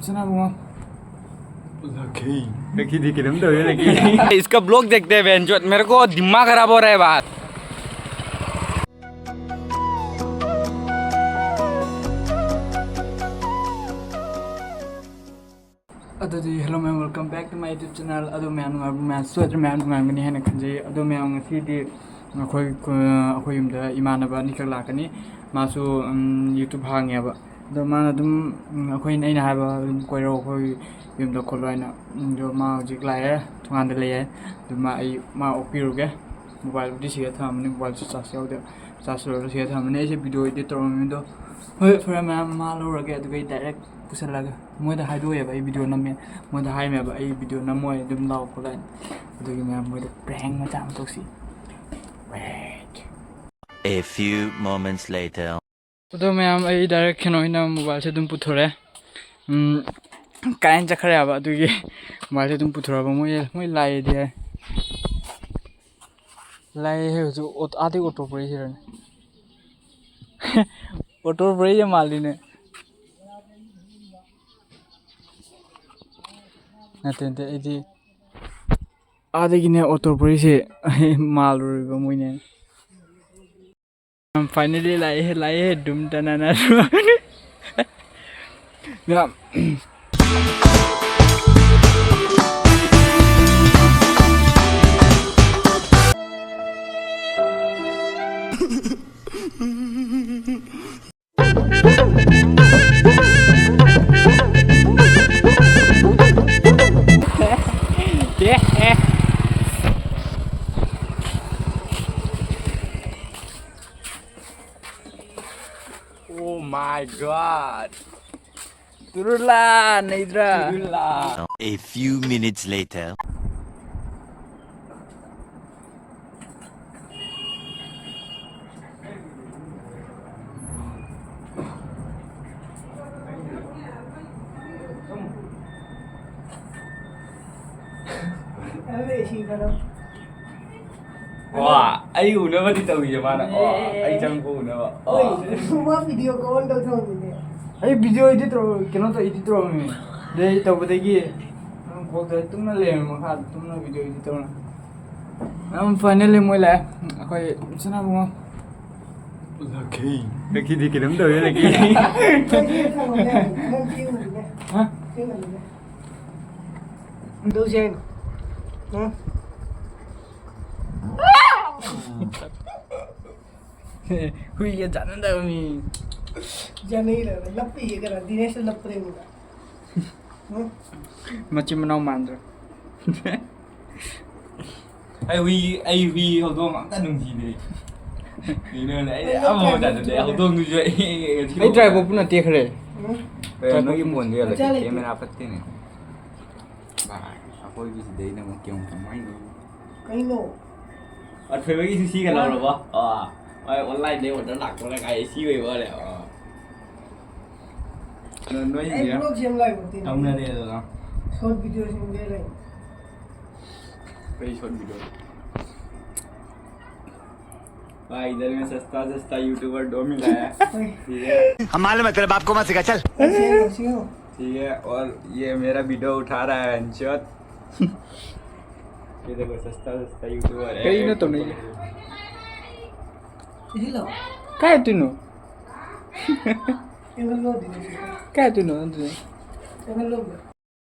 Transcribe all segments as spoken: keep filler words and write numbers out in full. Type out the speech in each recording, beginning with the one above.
सुना बुआ। Lucky. Lucky दी किदम तो है लकी। इसका ब्लॉग देखते हैं, बेंचोद। मेरे को दिमाग खराब हो रहा है बात। ꯑꯗꯨꯗꯤ hello ꯃꯌꯥꯝ, welcome back to my YouTube channel꯫ ꯑꯗꯣ ꯃꯌꯥꯝ ꯅꯨꯡꯉꯥꯏꯕ, ꯃꯌꯥꯝ ꯁꯣꯏꯗ꯭ꯔꯦ, ꯃꯌꯥꯝ ꯅꯨꯡꯉꯥꯏꯔꯝꯒꯅꯤ ꯍꯥꯏꯅ ꯈꯟꯖꯩ꯫ ꯑꯗꯣ ꯃꯌꯥꯝ ꯉꯁꯤꯗꯤ ꯑꯩꯈꯣꯏ ꯑꯩꯈꯣꯏ ꯌꯨꯝꯗ ꯏꯃꯥꯟꯅꯕ ꯑꯅꯤꯈꯛ ꯂꯥꯛꯀꯅꯤ꯫ ꯃꯥꯁꯨ ꯎꯝ, YouTube ꯍꯥꯡꯉꯦꯕ꯫ ꯑꯗꯣ ꯃꯥꯅ ꯑꯗꯨꯝ ꯎꯝ, ꯑꯩꯈꯣꯏꯅ ꯑꯩꯅ ꯍꯥꯏꯕ ꯑꯗꯨꯝ ꯀꯣꯏꯔꯛꯑꯣ ꯑꯩꯈꯣꯏ ꯌꯨꯝꯗ ꯈꯣꯠꯂꯣ ꯍꯥꯏꯅ꯫ ꯎꯝ, ꯑꯗꯣ ꯃꯥ ꯍꯧꯖꯤꯛ ꯂꯥꯛꯑꯦ, ꯊꯣꯡꯒꯥꯟꯗ ꯂꯩꯌꯦ꯫ ꯑꯗꯨ ꯃꯥ ꯑꯩ ꯃꯥ ꯑꯣꯛꯄꯤꯔꯨꯒꯦ꯫ ꯃꯣꯕꯥꯏꯜꯕꯨꯗꯤ ꯁꯤꯗ ꯊꯝꯃꯝꯕꯅꯤ, ꯃꯣꯕꯥꯏꯜꯁꯨ ꯆꯥꯔꯖ ꯌꯥꯎꯗꯦ꯫ ꯆꯥꯔꯖ ꯂꯣꯏꯔꯒ ꯁꯤꯗ ꯊꯝꯃꯝꯕꯅꯤ꯫ ꯑꯩꯁꯦ video edit ꯇꯧꯔꯝꯃꯤꯗꯣ꯫ ꯍꯣꯏ ꯐꯔꯦ ꯃꯌꯥꯝ, ꯃꯥ ꯂꯧꯔꯒꯦ ꯑꯗꯨꯒ ꯑꯩ direct ꯄꯨꯁꯜꯂꯒ ꯃꯣꯏꯗ ꯍꯥꯏꯗꯣꯛꯑꯦꯕ ꯑꯩ video ꯅꯝꯃꯦ꯫ ꯃꯣꯏꯗ ꯍꯥꯏꯔꯝꯃꯦꯕ ꯑꯩ video ꯅꯝꯃꯣꯏ, ꯑꯗꯨꯝ ꯂꯥꯛꯑꯣ ꯈꯣꯠꯂꯣ ꯍꯥꯏꯅ꯫ ꯑꯗꯨꯒꯤ ꯃꯌꯥꯝ ꯃꯣꯏꯗ prank ꯃꯆꯥ ꯑꯃ ꯇꯧꯁꯤ꯫ Wait. A few moments later. ꯑꯗꯣ ꯃꯌꯥꯝ ꯑꯩ direct ꯀꯩꯅꯣ ꯑꯣꯏꯅ ꯃꯣꯕꯥꯏꯜꯁꯦ ꯑꯗꯨꯝ ꯄꯨꯊꯣꯔꯛꯑꯦ꯫ ꯎꯝ, ꯀꯥꯏꯅ ꯆꯠꯈ꯭ꯔꯦ ꯍꯥꯏꯕ ꯑꯗꯨꯒꯤ ꯃꯣꯕꯥꯏꯜꯁꯦ ꯑꯗꯨꯝ ꯄꯨꯊꯣꯔꯛꯑꯕ꯫ ꯃꯣꯏ ꯃꯣꯏ ꯂꯥꯛꯑꯦꯗꯤ ꯍꯥꯏ꯫ ꯂꯥꯛꯑꯦ ꯍꯧꯖꯤꯛ ꯑꯣꯇꯣ-, ꯑꯥꯗꯩ ꯑꯣꯇꯣ ꯄꯨꯔꯛꯏꯁꯤꯔꯅꯦ꯫ ꯑꯣꯇꯣ ꯄꯨꯔꯛꯏꯁꯦ ꯃꯥꯜꯂꯤꯅꯦ꯫ ꯅꯠꯇꯦ ꯅꯠꯇꯦ ꯑꯩꯗꯤ ꯑꯥꯗꯒꯤꯅꯦ ꯑꯣꯇꯣ ꯄꯨꯔꯛꯏꯁꯦ꯫ ꯃꯥꯜꯂꯨꯔꯤꯕ ꯃꯣꯏꯅꯦ꯫ Finally ꯂꯥꯛꯑꯦ ꯂꯥꯛꯑꯦ ꯗꯨꯝ ꯇꯅꯅ꯫ ꯌꯥꯝ Oh my God. ꯇꯨꯔꯨꯂꯥ, ꯅꯩꯗ꯭ꯔꯥ? ꯇꯨꯔꯨꯂꯥ꯫ A few minutes later. ꯋꯥ, ꯑꯩ ꯎꯅꯕꯗꯤ ꯇꯧꯏꯌꯦ ꯃꯥꯅ꯫ ꯋꯥ, ꯑꯩ ꯆꯪꯉꯛꯄ ꯎꯅꯕ꯫ ꯋꯥ꯫ ꯃꯥ video call ꯇꯧꯊꯣꯛꯑꯝꯃꯤꯅꯦ꯫ ꯑꯩ video edit ꯇꯧꯔ-, ꯀꯩꯅꯣ ꯇꯧ, edit ꯇꯧꯔꯝꯃꯤ꯫ ꯑꯗꯩ ꯇꯧꯕꯗꯒꯤ ꯑꯗꯨꯝ call ꯇꯧꯔꯦ, ꯇꯨꯝꯅ ꯂꯩꯔꯝꯃꯦ, ꯃꯈꯥꯗ ꯇꯨꯝꯅ video edit ꯇꯧꯔ꯫ ꯑꯗꯨꯝ finally ꯃꯣꯏ ꯂꯥꯛꯑꯦ꯫ ꯑꯩꯈꯣꯏ ꯏꯆꯤꯟ ꯏꯅꯥꯎ ꯂꯛꯈꯤ꯫ ꯂꯛꯈꯤꯗꯤ ꯀꯩꯅꯣꯝ ꯇꯧꯋꯦ, ꯂꯛꯈꯤ꯫ ꯍꯥ? ꯀꯩꯗꯧꯁꯦ ꯍꯥꯏꯅꯣ? ꯍꯥ? ꯍꯨꯏꯒ ꯆꯥꯟꯅꯗꯕ ꯃꯤ꯫ ꯆꯥꯟꯅꯩꯗꯅ ꯂꯞꯄꯤꯌꯦ ꯀꯩꯅꯣ, ꯗꯤꯅꯦꯁꯅ ꯂꯞꯄꯅꯦ ꯑꯩꯉꯣꯟꯗ꯫ ꯎꯝ? ꯃꯆꯤꯟ ꯃꯅꯥꯎ ꯃꯥꯟꯗ꯭ꯔꯣ? ꯑꯩ ꯍꯨꯏ, ꯑꯩ ꯍꯨꯏ ꯍꯧꯗꯣꯡ ꯑꯝꯇ ꯅꯨꯡꯁꯤꯗꯦ꯫ ꯀꯩꯅꯣꯅꯦ, ꯑꯩ ꯑꯃꯐꯥꯎ ꯆꯥꯟꯅꯗꯦ꯫ ꯍꯧꯗꯣꯡꯗꯨꯁꯨ ꯑꯩ, ꯑꯩ tribe ꯄꯨꯟꯅ ꯇꯦꯛꯈ꯭ꯔꯦ꯫ ꯀꯩꯅꯣ, ꯅꯣꯏꯒꯤ ꯐꯣꯟꯗꯣ ꯌꯥꯗ꯭ꯔꯦ, ꯃꯆꯥ ꯂꯩꯇꯦ꯫ Camera ꯐꯠꯇꯦꯅꯦ꯫ ꯚꯥꯏ, ꯑꯩꯈꯣꯏꯒꯤ ꯁꯤꯗꯩꯅ ꯑꯃꯨꯛ ꯀꯌꯥꯝ ꯀꯃꯥꯏꯅ ꯇꯧꯕ? ꯀꯩꯅꯣ? ꯑꯊꯣꯏꯕꯒꯤꯁꯨ ꯁꯤꯒ ꯂꯧꯔꯕꯣ? ꯑꯥ, ꯃꯥꯏ online-ꯗꯩ order ꯂꯥꯛꯄꯒ ꯀꯥꯏ ꯁꯤ ꯑꯣꯏꯕ ꯋꯥꯅꯦ꯫ ꯑꯥ꯫ ꯅꯣ-, ꯅꯣꯏ ꯑꯩ ꯏꯟꯗꯤꯌꯥ vlog ꯁꯦꯝ ꯂꯥꯛꯏꯕ ꯅꯠꯇꯦꯅꯦ꯫ ꯇꯧꯅꯔꯦꯗꯅ꯫ Short video ꯁꯦꯝꯒꯦ ꯂꯩ꯫ ꯀꯩ short video? भाई, इधर में सस्ता सस्ता YouTuber दो मिला है। ठीक है। हम मालूम है तेरे बाप को मत सिखा, चल। ऐसे है, ऐसे हो। ठीक है, और ये मेरा video उठा रहा है, अंशोत। ये देखो, सस्ता सस्ता YouTuber है। कहीं ना तो नहीं। इसी लो। काय तू नो? एंगल लो दीजिए। काय तू नो, तू नो? एंगल लो।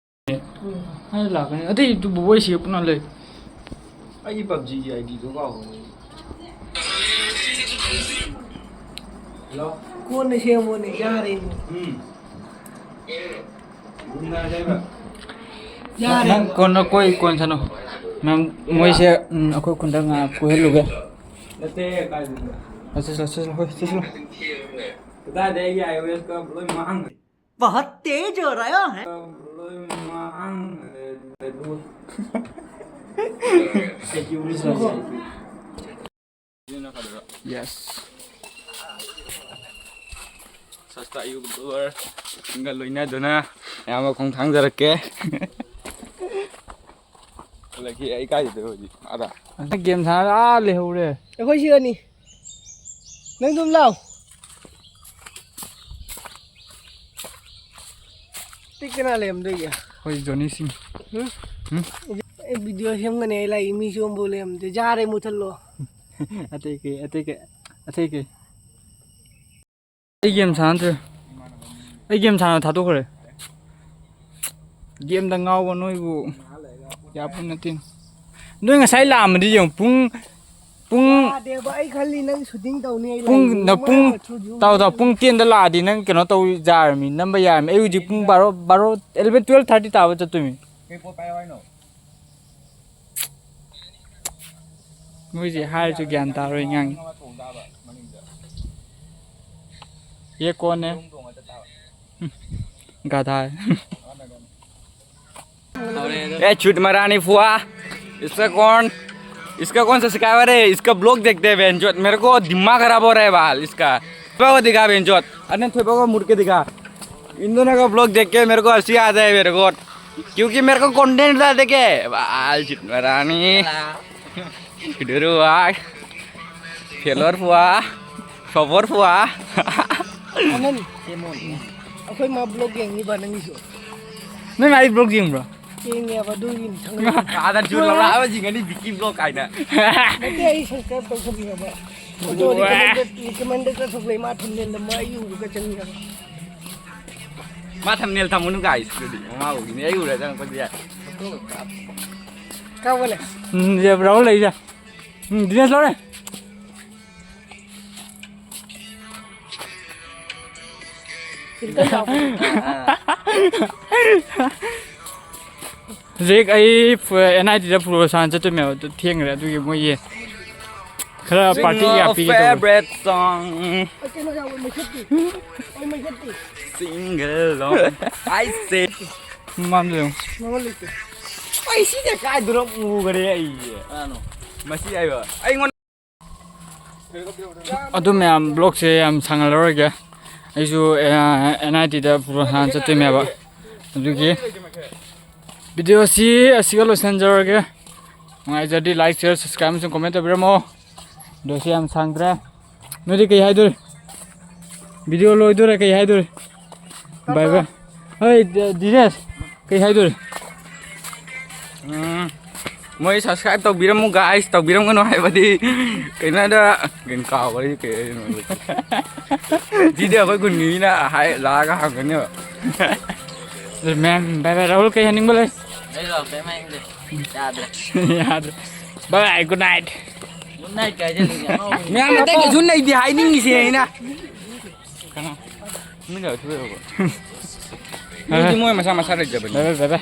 ꯎꯝ꯫ ꯑꯩ ꯂꯥꯛꯀꯅꯤ꯫ ꯑꯇꯩꯗꯨꯕꯨ ꯃꯣꯏ ꯁꯤ ꯄꯨꯟꯅ ꯂꯩ꯫ ꯑꯩꯒꯤ PUBG-ꯒꯤ ID-ꯗꯣ ꯀꯥꯎꯈ꯭ꯔꯦ꯫ ꯍꯜꯂꯣ? ꯀꯣꯟꯅ ꯁꯦꯝꯃꯣꯅꯦ, ꯌꯥꯔꯦꯅꯦ꯫ ꯎꯝ꯫ ꯒꯨꯟꯗꯥ ꯂꯩꯕ꯫ ꯌꯥꯔꯦ꯫ ꯅꯪ ꯀꯣꯟꯅ ꯀꯣꯏ ꯀꯣꯟ ꯁꯥꯅꯧ꯫ ꯃꯦꯝ, ꯃꯣꯏꯁꯦ, ꯎꯝ, ꯑꯩꯈꯣꯏ ꯈꯨꯟꯗ ꯉꯥꯏꯍꯥꯛ ꯀꯣꯏꯍꯜꯂꯨꯒꯦ꯫ ꯅꯠꯇꯦ, ꯀꯥꯏꯗꯅꯣ? ꯆꯠꯁꯤ, ꯆꯠꯁꯤ, ꯆꯠꯁꯤ, ꯍꯣꯏ, ꯆꯠꯁꯤ꯫ ꯀꯗꯥꯏꯗꯩ ꯑꯩꯒꯤ iOS-ꯀ ꯂꯣꯏ ꯃꯥꯡꯈ꯭ꯔꯦ꯫ बहुत तेज हो रहा है। Yes. ꯁꯁꯇꯥ YouTuber ꯁꯤꯡꯒ ꯂꯣꯏꯅꯗꯨꯅ ꯑꯌꯥꯝꯕ ꯈꯣꯡꯊꯥꯡꯖꯔꯛꯀꯦ꯫ ꯂꯩꯈꯤ, ꯑꯩ ꯀꯥꯏꯗ ꯍꯧꯖꯤꯛ? ꯑꯥꯗ꯫ ꯒꯦꯝ ꯁꯥꯟꯅꯔ ꯑꯥ ꯂꯩꯍꯧꯔꯦ꯫ ꯑꯩꯈꯣꯏ ꯁꯤꯒꯅꯤ꯫ ꯅꯪ ꯑꯗꯨꯝ ꯂꯥꯎ꯫ ꯇꯤꯛ ꯀꯅꯥ ꯂꯩꯔꯝꯗꯣꯏꯒꯦ? ꯑꯩꯈꯣꯏ ꯖꯣꯅꯤ ꯁꯤꯡ꯫ ꯍꯨꯝ? ꯍꯨꯝ? ꯑꯩ ꯚꯤꯗꯤꯑꯣ ꯁꯦꯝꯒꯅꯤ, ꯑꯩ ꯂꯥꯛꯏ, ꯃꯤꯁꯨ ꯑꯝꯐꯥꯎ ꯂꯩꯔꯝꯗꯦ꯫ ꯌꯥꯔꯦ, ꯃꯨꯊꯠꯂꯣ꯫ ꯑꯇꯩ ꯀꯩ, ꯑꯇꯩ ꯀꯩ, ꯑꯇꯩ ꯀꯩ? ꯑꯩ ꯒꯦꯝ ꯁꯥꯟꯅꯗ꯭ꯔꯦ꯫ ꯑꯩ ꯒꯦꯝ ꯁꯥꯟꯅ ꯊꯥꯗꯣꯛꯈ꯭ꯔꯦ꯫ ꯒꯦꯝꯗ ꯉꯥꯎꯕ ꯅꯣꯏꯕꯨ ꯌꯥꯄꯣꯠ ꯅꯠꯇꯦ꯫ ꯅꯣꯏ ꯉꯁꯥꯏ ꯂꯥꯛꯑꯝꯃꯗꯤ ꯌꯦꯡꯉꯨ, ꯄꯨꯡ, ꯄꯨꯡ ꯌꯥꯗꯦꯕ, ꯑꯩ ꯈꯜꯂꯤ ꯅꯪ ꯁꯨꯇꯤꯡ ꯇꯧꯅꯤ, ꯑꯩ ꯄꯨꯡ, ꯂꯥꯛꯏ꯫ ꯅ-, ꯄꯨꯡ, ꯃꯌꯥꯝ ꯁꯨꯗ꯭ꯔꯤ꯫ ꯇꯥꯎ, ꯇꯥꯎ, ꯄꯨꯡ ꯇꯦꯟꯗ ꯂꯥꯛꯑꯗꯤ ꯅꯪ ꯀꯩꯅꯣ ꯇꯧ ꯌꯥꯔꯝꯃꯤ, ꯅꯝꯕ ꯌꯥꯔꯝꯃꯤ꯫ ꯑꯩ ꯍꯧꯖꯤꯛ ꯄꯨꯡ ꯕꯥꯔꯣ, ꯕꯥꯔꯣ, ꯑꯦꯂꯚꯦꯟ, ꯇꯨꯋꯦꯜꯚ ꯊꯥꯔꯇꯤ ꯇꯥꯕ ꯆꯠꯇꯣꯏꯃꯤ꯫ ꯀꯩ ꯄꯣꯠ ꯄꯥꯏꯌꯣ ꯍꯥꯏꯅꯣ? ꯃꯣꯏꯁꯦ ꯍꯥꯏꯔꯁꯨ ꯒ꯭ꯌꯥꯟ ꯇꯥꯔꯣꯏ ꯉꯥꯡꯉꯤ꯫ ये कौन है? हम्म, गधा है। ए, चुट मरानी फुआ, इसका कौन, इसका कौन सब्सक्राइबर है? इसका ब्लॉग देखते हैं, बेंचोद। मेरे को दिमाग खराब हो रहा है बाल इसका। थोड़ा को दिखा, बेंचोद। अरे, थोड़ा को मुड़ के दिखा। इन दोनों का ब्लॉग देख के मेरे को हंसी आ जाए मेरे को, क्योंकि मेरे को कंटेंट था। देखे बाल, चुट मरानी। Dulu, ah. Felor fua. Favor fua. Anan. ꯑꯩꯈꯣꯏ ꯃꯥ ꯕ꯭ꯂꯣꯒ ꯌꯦꯡꯉꯤꯕ ꯅꯪꯒꯤꯁꯨ? ꯅꯪ ꯑꯩ ꯕ꯭ꯂꯣꯒ ꯌꯦꯡꯕ꯭ꯔꯣ? ꯌꯦꯡꯉꯦꯕ, ꯑꯗꯨꯒꯤꯅꯤ ꯈꯪꯉꯤꯁꯦ꯫ ꯑꯥꯗ ꯖꯨ ꯂꯧꯔꯛꯑꯕ ꯌꯦꯡꯉꯅꯤ ꯕꯤꯀꯤ ꯕ꯭ꯂꯣꯒ ꯀꯥꯏꯅ꯫ ꯅꯠꯇꯦ, ꯑꯩ ꯁꯕꯁꯀ꯭ꯔꯥꯏꯕ ꯇꯧꯊꯣꯛꯈꯤꯑꯕ꯫ ꯑꯗꯣ ꯔꯤꯀꯃꯦꯟꯗꯦꯗ, ꯔꯤꯀꯃꯦꯟꯗꯦꯗ ꯊꯣꯛꯂꯛꯑꯦ, ꯃꯥ ꯊꯝꯅꯦꯜꯗ ꯃꯥ ꯑꯩ ꯎꯕꯒ ꯆꯪꯉꯤꯑꯕ꯫ ꯃꯥ ꯊꯝꯅꯦꯜ ꯊꯝꯃꯨꯅꯨ ꯒꯥꯏꯁ, ꯑꯗꯨꯗꯤ ꯃꯃꯥ ꯎꯈꯤꯅꯤ, ꯑꯩ ꯎꯔ ꯆꯪꯉꯛꯄꯗꯤ ꯌꯥꯏ꯫ ꯀꯥꯎꯒꯅꯦ꯫ ꯎꯝ, ꯌꯥꯕ꯭ꯔꯣ ꯂꯩꯖꯥ꯫ ꯎꯝ, ꯗꯤꯅꯦꯁ ꯂꯧꯔꯦ꯫ ꯍꯧꯖꯤꯛ ꯑꯩ ꯑꯦꯟ ꯑꯥꯏ ꯇꯤꯗ ꯐꯨꯠꯕꯣꯜ ꯁꯥꯟꯅ ꯆꯠꯇꯣꯏꯅꯦꯕ, ꯑꯗꯨ ꯊꯦꯡꯈ꯭ꯔꯦ, ꯑꯗꯨꯒꯤ ꯃꯣꯏꯒꯤ ꯈꯔ ꯄꯥꯔꯇꯤ ꯀꯌꯥ ꯄꯤꯒꯦ ꯇꯧꯕ꯫ Favorite song. ꯑꯩ ꯀꯩꯅꯣ ꯌꯥꯎꯕ, ꯃꯩꯈꯦꯠꯇꯤ꯫ ꯑꯩ ꯃꯩꯈꯦꯠꯇꯤ꯫ Sing along. I say. ꯃꯃꯥꯡꯗ ꯌꯦꯡꯉꯨ꯫ ꯃꯃꯜ ꯂꯩꯇꯦ꯫ ꯑꯩ ꯁꯤꯗ ꯀꯥꯏꯗꯅꯣ ꯎꯈꯔꯦ ꯑꯩ꯫ ꯀꯅꯥꯅꯣ? ꯃꯁꯤ ꯍꯥꯏꯕ꯫ ꯑꯩꯉꯣꯟꯗ ꯑꯗꯨ ꯃꯌꯥꯝ ꯕ꯭ꯂꯣꯒꯁꯦ ꯌꯥꯝ ꯁꯥꯡꯍꯜꯂꯔꯣꯏꯒꯦ꯫ ꯑꯩꯁꯨ, ꯑ, ꯑꯦꯟ ꯑꯥꯏ ꯇꯤꯗ ꯐꯨꯠꯕꯣꯜ ꯁꯥꯟꯅ ꯆꯠꯇꯣꯏꯅꯦꯕ꯫ ꯑꯗꯨꯒꯤ ꯚꯤꯗꯤꯑꯣꯁꯤ ꯑꯁꯤꯒ ꯂꯣꯏꯁꯤꯟꯖꯔꯒꯦ꯫ ꯅꯨꯡꯉꯥꯏꯖꯔꯗꯤ like, share, subscribe ꯑꯃꯁꯨꯡ comment ꯇꯧꯕꯤꯔꯝꯃꯣ꯫ ꯚꯤꯗꯤꯑꯣꯁꯤ ꯌꯥꯝ ꯁꯥꯡꯗ꯭ꯔꯦ꯫ ꯅꯣꯏꯗꯤ ꯀꯩ ꯍꯥꯏꯗꯣꯔꯤ? ꯚꯤꯗꯤꯑꯣ ꯂꯣꯏꯗꯣꯔꯦ, ꯀꯩ ꯍꯥꯏꯗꯣꯔꯤ? ꯕꯥꯏ ꯕꯥꯏ꯫ ꯍꯣꯏ, ꯗ-, ꯗꯤꯔꯦꯁ, ꯀꯩ ꯍꯥꯏꯗꯣꯔꯤ? ꯎꯝ, ꯃꯣꯏ subscribe ꯇꯧꯕꯤꯔꯝꯃꯨ, guys, ꯇꯧꯕꯤꯔꯝꯒꯅꯨ ꯍꯥꯏꯕꯗꯤ ꯀꯩꯅꯣꯗ, ꯀꯩꯅꯣ ꯀꯥꯎꯈ꯭ꯔꯦ, ꯀꯩ ꯍꯥꯏꯗꯣꯏꯅꯣ? ꯁꯤꯗꯤ ꯑꯩꯈꯣꯏ ꯈꯨꯟꯒꯤ ꯃꯤꯅ ꯍꯥꯏ, ꯂꯥꯛꯑꯒ ꯍꯪꯒꯅꯦꯕ꯫ ꯃꯦꯝ, ꯕꯥꯏ ꯕꯥꯏ, ꯔꯥꯍꯨꯜ, ꯀꯩ ꯍꯥꯏꯅꯤꯡꯕ ꯂꯩ? ꯑꯩꯔꯣ? ꯀꯩꯝ ꯍꯥꯏꯅꯤꯡꯗꯦ꯫ ꯌꯥꯗ꯭ꯔꯦ꯫ ꯌꯥꯗ꯭ꯔꯦ꯫ ꯕꯥꯏ ꯕꯥꯏ, good night꯫ Good night ꯀꯥꯏ ꯍꯥꯏꯖꯜꯂꯤꯅꯦ, ꯑꯉꯥꯎꯕꯅꯤ꯫ ꯃꯌꯥꯝ ꯑꯇꯩ ꯀꯩꯁꯨ ꯂꯩꯇꯦ ꯍꯥꯏꯅꯤꯡꯉꯤꯁꯦ ꯑꯩꯅ꯫ ꯀꯅꯥ? ꯃꯤ ꯀꯌꯥ ꯊꯣꯛꯑꯦꯕ? ꯃꯤꯗꯤ ꯃꯣꯏ ꯃꯁꯥ ꯃꯁꯥ ꯂꯩꯖꯕꯅꯤ꯫ ꯕꯥꯏ ꯕꯥꯏ, ꯕꯥꯏ ꯕꯥꯏ꯫